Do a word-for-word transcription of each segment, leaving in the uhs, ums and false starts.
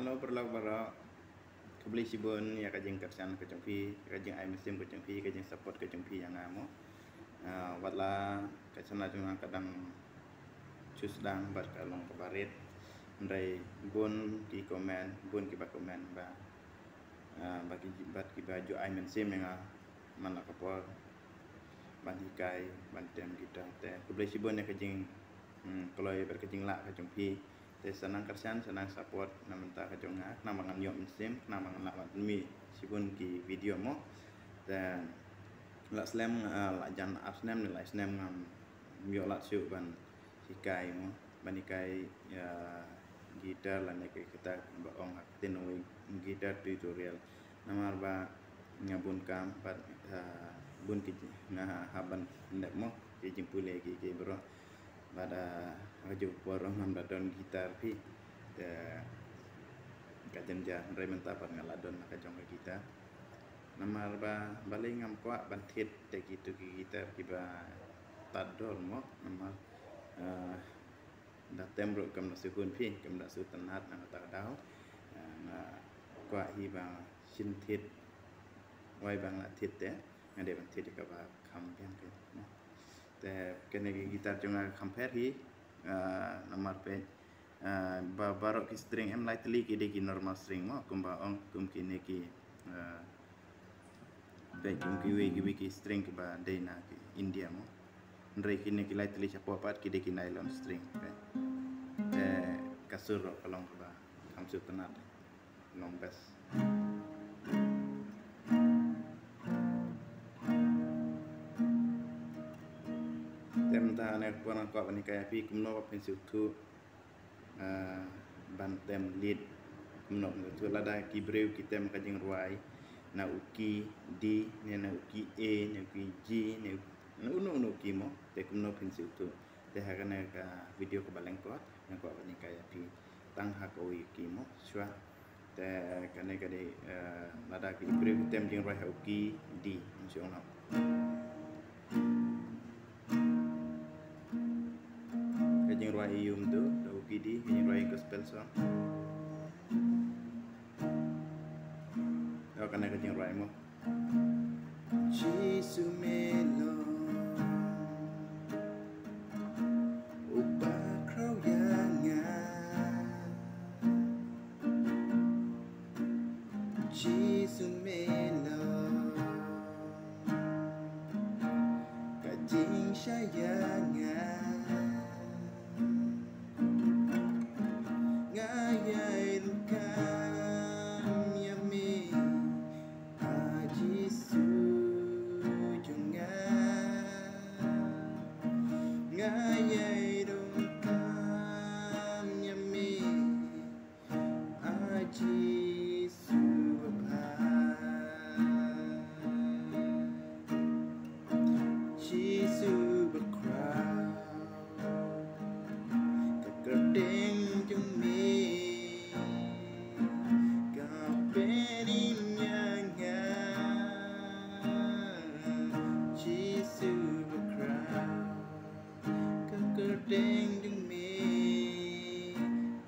Hello paralok baroh. Khublei shibun ïa ka jingkyrshan ka jong phi, ïa ka jingai mynsiem ka jong phi, ïa ka jingsupport ka jong phi ïa nga mo. Ah, wat la ka channel jong nga ka dang shu sdang bad ka long kaba rit. Hynrei bun ki comment, bun kiba comment ba, ah, ba ki, bad kiba ju ai mynsiem ïa nga man la ka por ban hikai, ban tem guitar. Te khublei shibun ïa ka jing, hmm, kloi bad ka jinglah ka jong phi. Te sa nang kyrshan, sa nang support na bynta ka jong nga, khnang ba ngan ïoh mynsiem, khnang ba ngan lah ban pynmih shibun ki video mo. Te la slem, ah, la jan ar snem ne lai snem ngam ïoh lad shuh ban hikai mo, ban hikai, ah, guitar lane ka guitar ba ong ha ktien Nongwei guitar tutorial. Namar ba nga bun kam bad, ah, bun ki ji-, nga hap ban nep mo ki jingpule ki ki bro. Bad, ah, ha kajuh ka por ruh ngam da don guitar phi. Te ka jynjar hynrei mynta pat nga la don la ka jong ka guitar. Namar ba balei ngam kwah ban thied te kitu ki guitar kiba tad dor mo, namar, ah, da tem ruh kam da shu hun phi, kam da shu tynnad na kata ka daw. Ah, nga kwah hi ba shin thied, wai ba nga la thied te nga dei ban thied ïa kaba kham biang kein mo. Te kane ka guitar jong nga ka kham pher hi, ah, namar peit, ah, ba baroh ki string em lai tylli ki dei ki normal string mo, kumba ong kum kine ki, ah, peit kum kiwei kiwei ki string kiba dei na ki India mo. Hynrei kine ki lai tylli shapoh pat ki dei ki nylon string, peit. Te ka sur ruh ka long kaba kham shu tynnad, long best. Te mynta ne ka por nga kwah ban hikai ïa phi kumno ba phin shu thuh, ah, ban tem lead, kumno ban shu thuh lada ki briew ki tem ka jingrwai na u key D ne na u key A ne u key G ne na uno uno u key mo, te kumno phin shu thuh. Te ha kane ka video kaba lyngkot nga kwah ban hikai ïa phi tang ha kawei u key mo, shuwa. Te kane ka dei, eh, lada ki briew ki tem jingrwai ha u key D, ngin shu ong noh. Ka jingrwai ïa u Mdu, da u key D, ka jingrwai gospel song. Ïa kane ka jingrwai mo. Jisu me long uba khraw ïa nga. Jisu me long ka jingshai ïa nga. Nga ïai donkam ïa me, a Jisu jong nga. Nga ïai donkam ïa me, a Jisu babha. Jisu bakhraw, ka kyrteng jong me ka pynim ïa nga. Jisu bakhraw, ka kyrteng jong me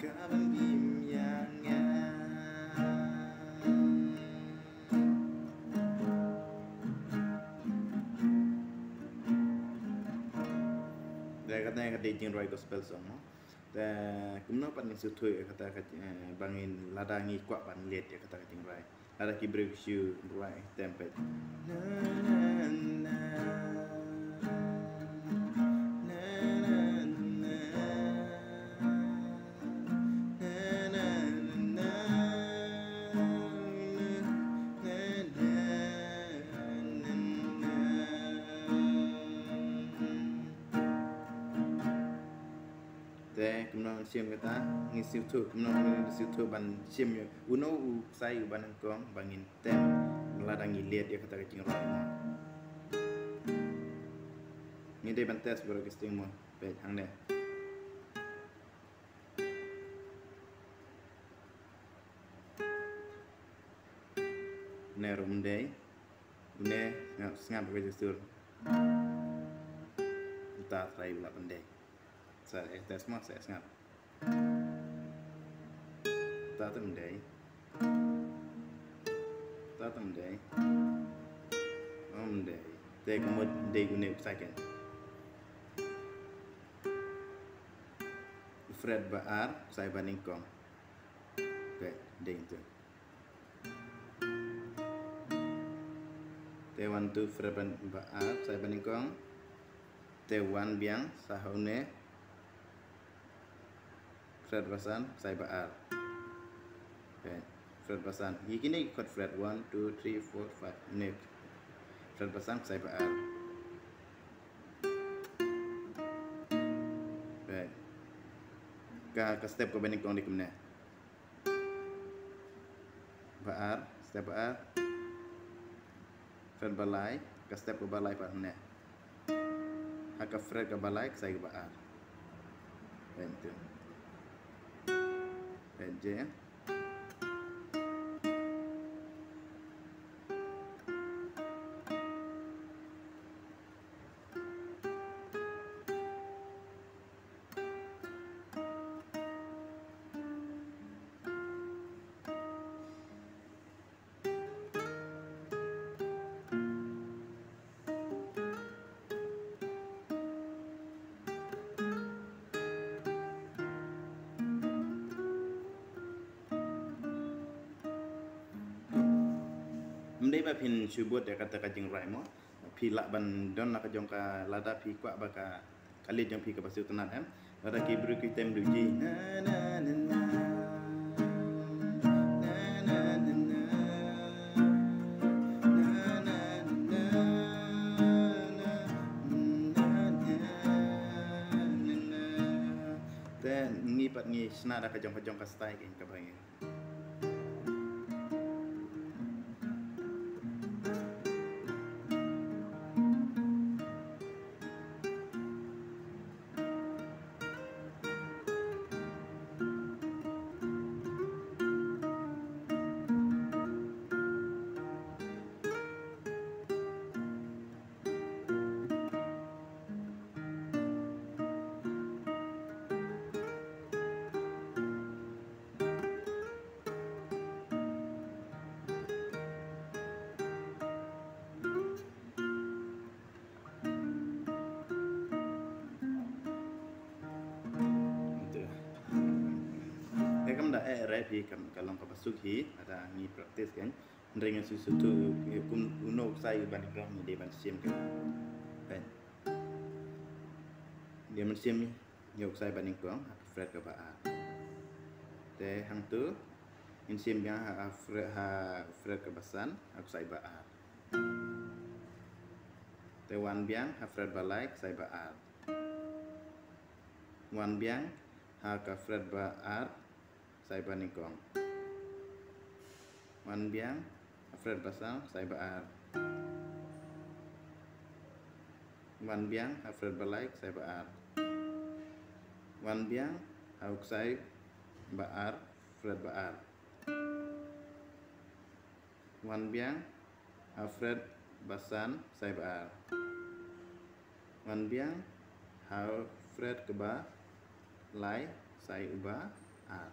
ka pynim ïa nga. Te kata ka dei jingrwai gospel song mo. Te kumno pat ngin shu thuh ïa kata ka, eh, ba ngin lada ngi kwah ban lead ïa kata ka jingrwai. Lada ki briew ki shu rwai tem peit. Na, na, na. Na, na, na. Na, na, na, na. Na, na, na, na. Te kumno ngin shim kata, ngin shu thuh, kumno ngin shu thuh ban shim ïa uno u ksai uba nyngkong ba ngin tem lada ngi lead ïa kata ka jingrwai mo. Ngi dei ban test baroh ki string mo, peit hangne. Ne ruh ym dei. Une sngap, sngap ka sur. Uta trai u lah ban dei. Sa eh test mo, sa eh sngap. Tam dei. Tam dei. Ym dei. Te ka mut dei une u ksai kein. Fret ba ar, ksai ba nyngkong. Te dei tu. Te wan tu fret ba ar, ksai ba nyngkong. Te wan biang sa ha une. Fret ba san, ksai ba ar. Okay. Fret ba san. Ïa kine ki chord fret one, two, three, four, five. Ne. Fret ba san, ksai ba ar. Okay. Ka, ka step kaba nyngkong dei kumne. Ba ar, step ba ar. Fret ba lai, ka step kaba lai pat hangne. Ha ka fret kaba lai, ksai kaba ar. Peit tu. Peit je. Ym dei ba phin shu bud ïa kata ka jingrwai mo. Phi lah ban don la ka jong ka, lada phi kwah ba ka, ka lid jong phi kaba sngewtynnat em. Lada ki briew ki tem du ji. Na, na, na, na. Na, na, na, na. Na, na, na, na. Na, na, na, na. Te ngi pat ngi shna da ka jong ka jong ka style kein kaba ngi. Te kam da eh re phi kam ka long kaba suk hi, ada ngi practice kan. Hynrei ngan shu shu tu, eh, kum uno u ksai ba nyngkong ngi dei ban shim kan. Kan. Dei ban shim ïa u ksai ba nyngkong ha ka fret kaba ar. Te hangtu ngin shim biang ha, ha fret, ha fret kaba san ha u ksai ba ar. Te wan biang ha fret ba lai ksai ba ar. Wan biang ha ka fret ba ar ksai ba nyngkong. Wan biang ha fret ba san ksai ba ar. Wan biang ha fret ba lai ksai ba ar. Wan biang ha u ksai ba ar fret ba ar. Wan biang ha fret ba san ksai ba ar. Wan biang ha fret kaba lai ksai uba ar.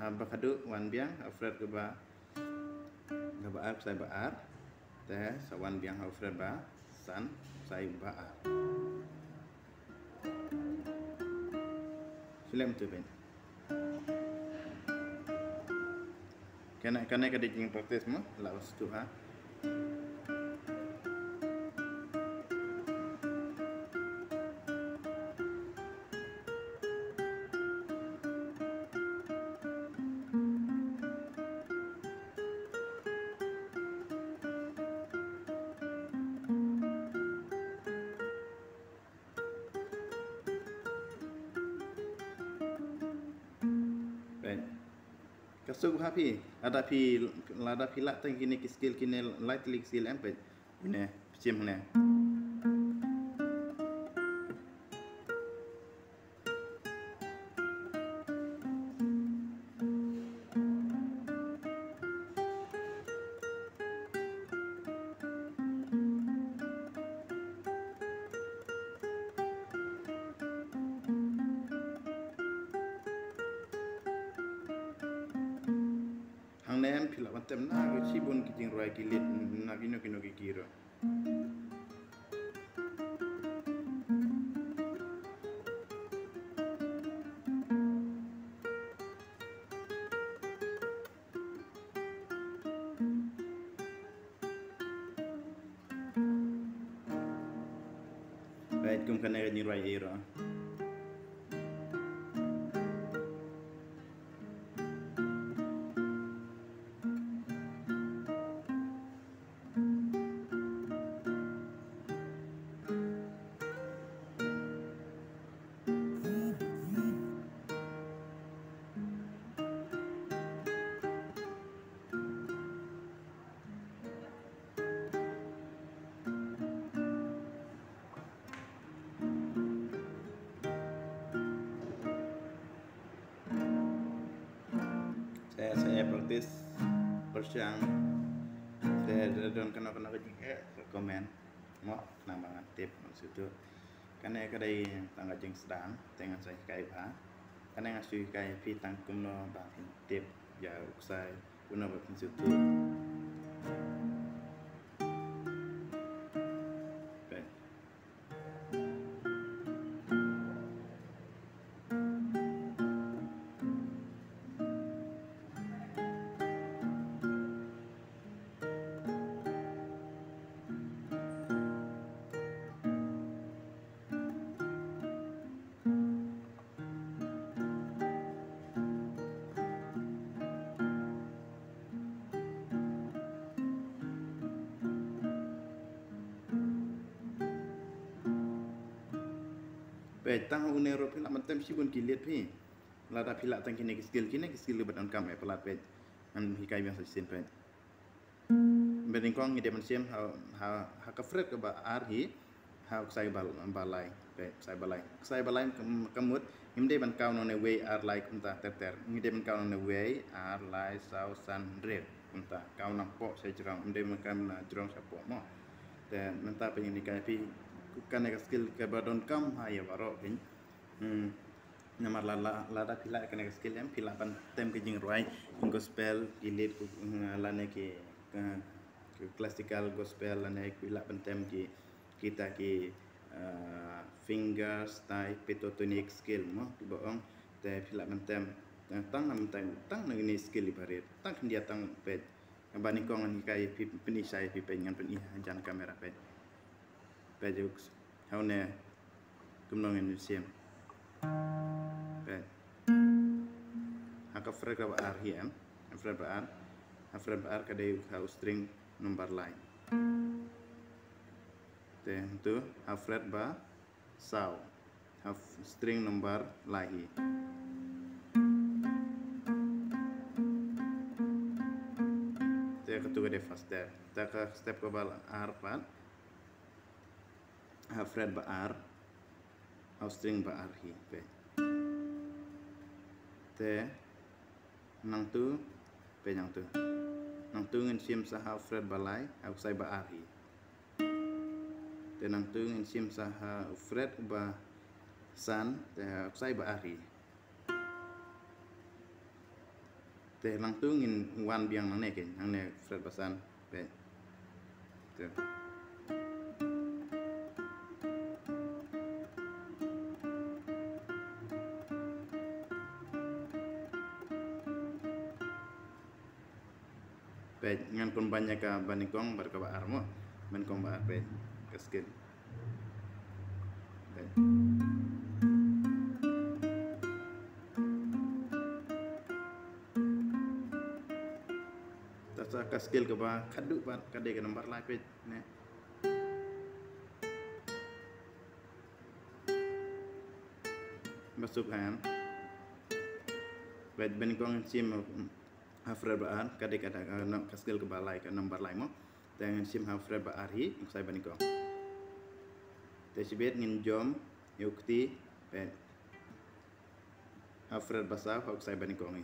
Haba khadduh wan biang ha fret kaba, kaba ar ksai ba ar. Te sa wan biang ha fret ba san ksai uba ar. Shu leh mynta peit. Kane, kane ka dei jingpractice mo, lah ba sdang ha. Peit. Ka suk ha phi, lada phi, lada phi lah tang kine ki scale, kine lai tylli ki scale em peit. Une, phi shim hangne. Nem phi lah ban tem na ki shibun ki jingrwai ki lead na kino kino ki key ruh. Peit kum kane ka jingrwai ei ruh. Sa, sa ïa practice pyrshang. Sa don kano kano ka jingeh, sa comment. Mo, namar ngan tip, maksud tu. Kane ka dei tang ka jingsdang, te ngan sa hikai bha. Kane ngan sa hikai phi tang kumno ba phin tip ïa u ksai, kumno ba phin sngewthuh. Peit. Peit, tang une ruh phi lah ban tem shibun ki lead phi. Lada phi lah tang kine ki skill, kine ki skill ba donkam eh palat, peit. Ngan hikai biang sa shisien, peit. Ba nyngkong ngi dei ban shim ha, ha, ha ka fret kaba ar hi, ha u ksai ba, ba lai, peit, ksai ba lai. Ksai ba lai ka, ka mut, ngim dei ban kaw na une wei ar lai kumta ter ter. Ngi dei ban kaw na une wei ar lai saw san hynriew kumta. Kaw napoh sha jrong, ngim dei ban kaw na jrong shapoh mo. Te mynta peit ngan hikai phi kane ka skill kaba donkam ha ïa baroh phin. Hmm. Namar la, la, lada phi lah kane ka skill em, phi lah ban tem ka jingrwai gospel, ki lead, ki, hmm, lane ki, eh, ki classical gospel, lane phi lah ban tem ki, kita ki, eh, fingerstyle pentatonic scale mo, kiba ong, te phi lah ban tem, eh, tang na mynta, tang na kine skill iba rit, tang khyndiat tang, peit. Ba nyngkong ngan hikai phi, pyni shai phi, peit, ngan pyni hajan kamera, peit. Peit, juk. Ha une kumno ngin shim. Peit. Ha ka fret kaba ar hi em. Ha fret ba ar. Ha fret ba ar ka dei ha u string number lai. Te tu ha fret ba saw. Ha string number lai hi. Te katu ka dei first step. Te ka step kaba ar pat. Ha fret ba ar, ha u string ba ar hi, peit. Te nangtu, peit nangtu. Nangtu ngin shim sa ha u fret ba lai, ha u ksai ba ar hi. Te nangtu ngin shim sa ha u fret ba san, te ha u ksai ba ar hi. Te nangtu ngin wan biang nangne, ke, nangne fret ba san. Peit. Te. Peit, ngan combine ïa kaba nyngkong bad kaba ar mo. Ba nyngkong ba ar, peit, ka skill. Peit. Te sa ka skill kaba khadduh pat ka dei ka number lai, peit ne. Ba suk ha. Peit, ba nyngkong shim ha fret ba ar, ka dei ka, ka, ka skill kaba lai, ka number lai mo. Te ngin shim ha fret ba ar hi, u ksai ba nyngkong. Te shibit ngin jom ïa u kti, peit. Ha fret ba saw, ha u ksai ba nyngkong hi.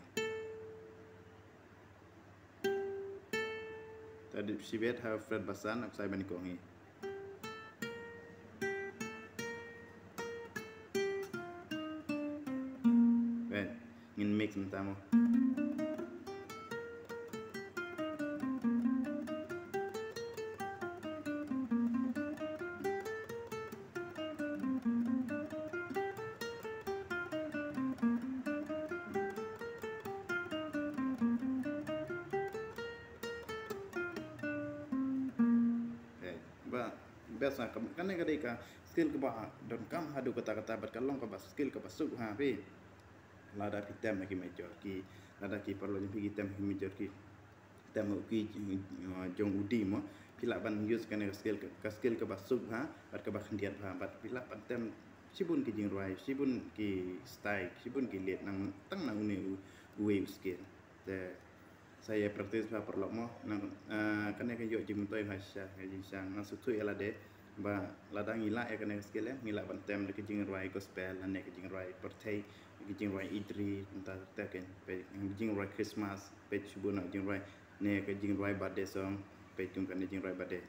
Te dip shibit ha fret ba san, ha u ksai ba nyngkong hi. Peit, ngin mix mynta mo. best ha. Kane ka dei ka skill kaba donkam haduh katta katta bad ka long kaba skill kaba suk ha phi. Lada phi tem ha ki major key, lada ki paralok jong phi ki tem ha ki major key, tem ha u key jong u D mo, phi lah ban use kane ka skill, ka skill kaba suk ha bad kaba khyndiat ha bad phi lah ban tem shibun ki jingrwai, shibun ki style, shibun ki lied nang tang na une u, uwei u skill. Te sa ïa practice bha paralok mo. Nang, ah, kane ka ïoh jingmyntoi ha sha, ha jingshisha. Nang sngewthuh ïa lade ba lada ngi lah ïa kane ka skill, eh, ngi lah ban tem da ka jingrwai gospel, lane ka jingrwai pyrthei, ka jingrwai ijri, kumta ter ken, peit ka jingrwai Christmas, peit shibun na jingrwai, ne ka jingrwai birthday song, peit kum kane jingrwai birthday.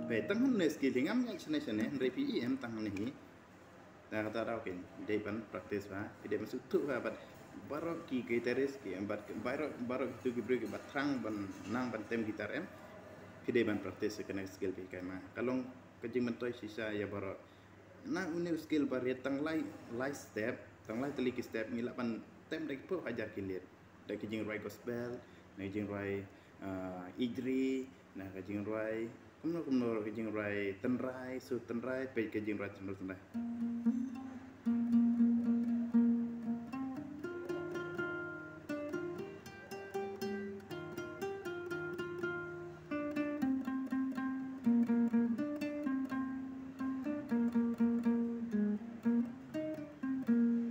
Peit tang hangne skill hi ngam ïa shane shane, hynrei phi ïohi em tang hangne hi. Te kata daw kin dei ban practice bha, phi dei ban sngewthuh bha bad baroh ki guitarist ki, bad baroh, baroh kitu ki briew kiba thrang ban nang ban tem guitar em, phi dei ban practice kane ka skill phi kai ma. Ka long ka jingmyntoi shisha ïa baroh. Na une u skill ba rit tang lai, lai step, tang lai tylli ki step ngi lah ban tem da ki phew hajar ki lied. Da ki jingrwai gospel, na ki jingrwai, ah, ijri, na ki jingrwai kumno kumno, ki jingrwai tynrai, sur tynrai, peit ki jingrwai tynrai, tynrai.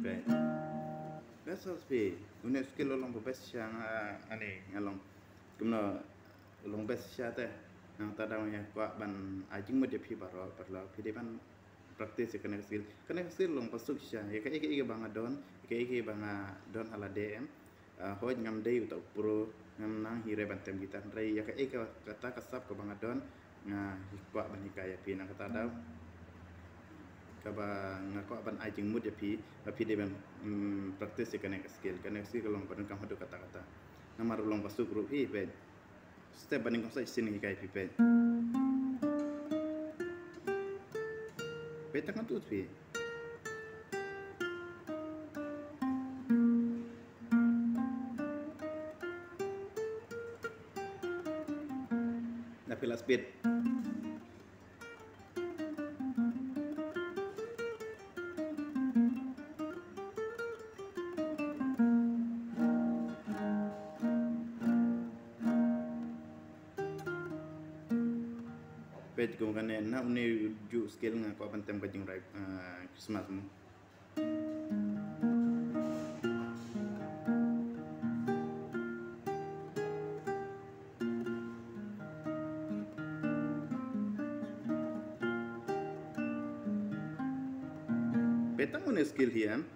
Peit. Best of phi, une u skill u long ba best sha nga, ani, nga long. Kumno u long best sha te. Nangta daw ïa kwah ban ai jingmut ïa phi baroh, paralok, phi dei ban practice ïa kane ka skill. Kane ka skill u long ba suk sha, ïa kaei kaei ba nga don, ïa kaei kaei ba nga don ha lade em. Ah, hooid ngam dei uta u pro, ngam nang hi re ban tem guitar, hynrei ïa kaei ka, kata ka sap kaba nga don, nga kwah ban hikai ïa phi na kata daw. Kaba nga kwah ban ai jingmut ïa phi, ba phi dei ban, mm, practice ïa kane ka skill. Kane ka skill ka long ba donkam haduh katta katta. Namar u long ba suk ruh hi, peit. Step ba nyngkong sa shisien nga hikai phi, peit. Peit tang katto phi. Na phi la speed. Peit kum kane na une u juh skill nga kwah ban tem ka jingrwai, ah, Christmas mo. Peit tang une u skill hi em.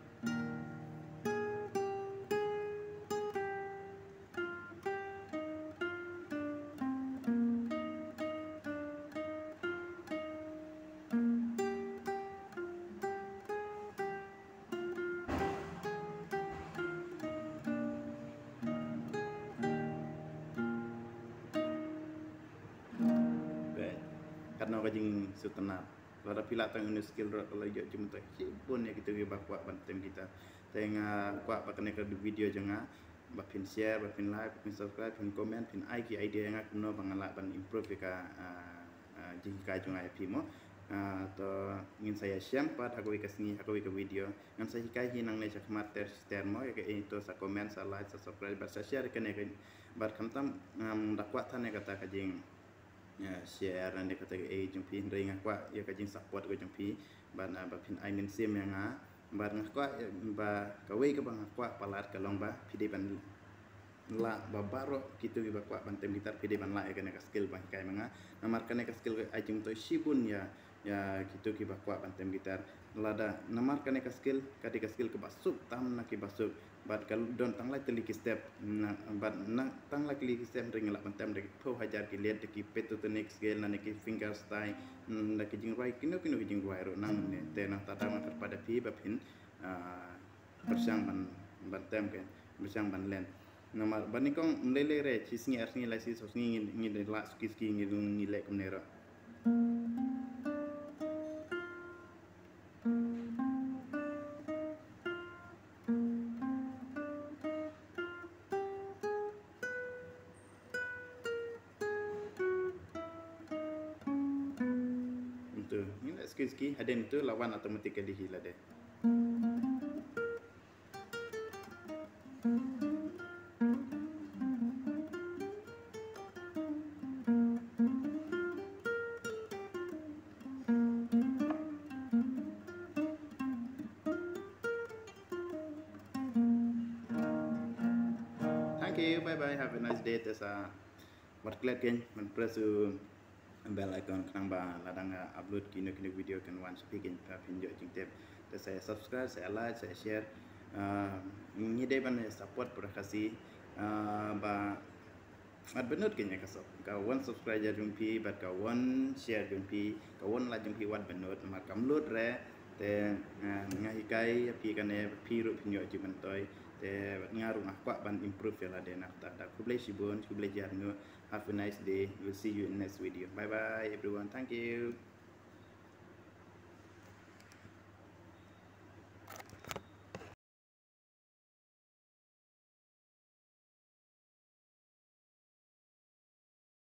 Peit. Katno ka jingsngewtynnat. Lada phi lah tang une u skill ruh ka la ïoh jingmyntoi shibun ïa kito kiba kwah ban tem guitar. Te nga kwah ba kane ka video jong nga ba phin share, ba phin like, ba phin subscribe, phin comment, phin ai ki idea ïa nga kumno ba nga lah ban improve ïa ka, ah, ah, jinghikai jong nga ïa phi mo. Ah, to ngin sa ïashem pat ha kawei ka sngi, ha kawei ka video. Ngan sa hikai hi nangne shakhmat ter ter mo, ïa kaei to sa comment, sa like, sa subscribe, bad sa share kane ka, bad khamtam ngam da kwah than ïa kata ka jing, ïa, share nangne kata kaei jong phi, hynrei nga kwah ïa ka jingsupport ka jong phi, bad, ah, ba phin ai mynsiem ïa nga, bad nga kwah, eh, ba kawei kaba nga kwah palat ka long ba phi dei ban lah ba baroh kito kiba kwah ban tem guitar phi dei ban lah ïa kane ka skill ba hikai ma nga. Namar kane ka skill ka ai jingmyntoi shibun ïa, ïa kito kiba kwah ban tem guitar. Lada namar kane ka skill ka dei ka skill kaba suk tam na kiba suk. Bad ka don tang lai tylli ki step, na, bad na tang lai tylli ki step hynrei ngi lah ban tem da ki phew hajar ki lied, da ki pentatonic scale, na ki fingerstyle, mm, da ki jingrwai kino kino ki jingrwai ruh nangne. Te nangta daw nga kyrpad ïa phi ba phin, ah, pyrshang ban, ban tem ke, pyrshang ban len. Namar ba nyngkong ym lei lei re, shi sngi ar sngi lai sngi saw sngi ngi, ngi dei lah suki suki ngi, ngi leh kumne ruh. Ntu, ngi la ski ski, hadien ntu la wan automatically hi lade. Thank you, bye bye, have a nice day. Te sa wat klet kein ban press u bell icon khnang ba lada nga upload kino kino video kan wan sha phi kein, phin ïoh jingtip. Te sa subscribe, sa like, sa share. Ah, ngi dei ban support para Khasi, ah, ba wat ban nud kein ïa ka sop. Ka wan subscriber jong phi bad ka wan share jong phi, ka wan like jong phi wat ban nud, namar kam nud re. Te, ah, nga hikai ïa phi kane, phi ruh phin ïoh jingmyntoi. Te nga ruh nga kwah ban improve ïa lade na kata. Khublei shibun, khublei ïa ngi. Have a nice day. We'll see you in next video. Bye bye everyone. Thank you.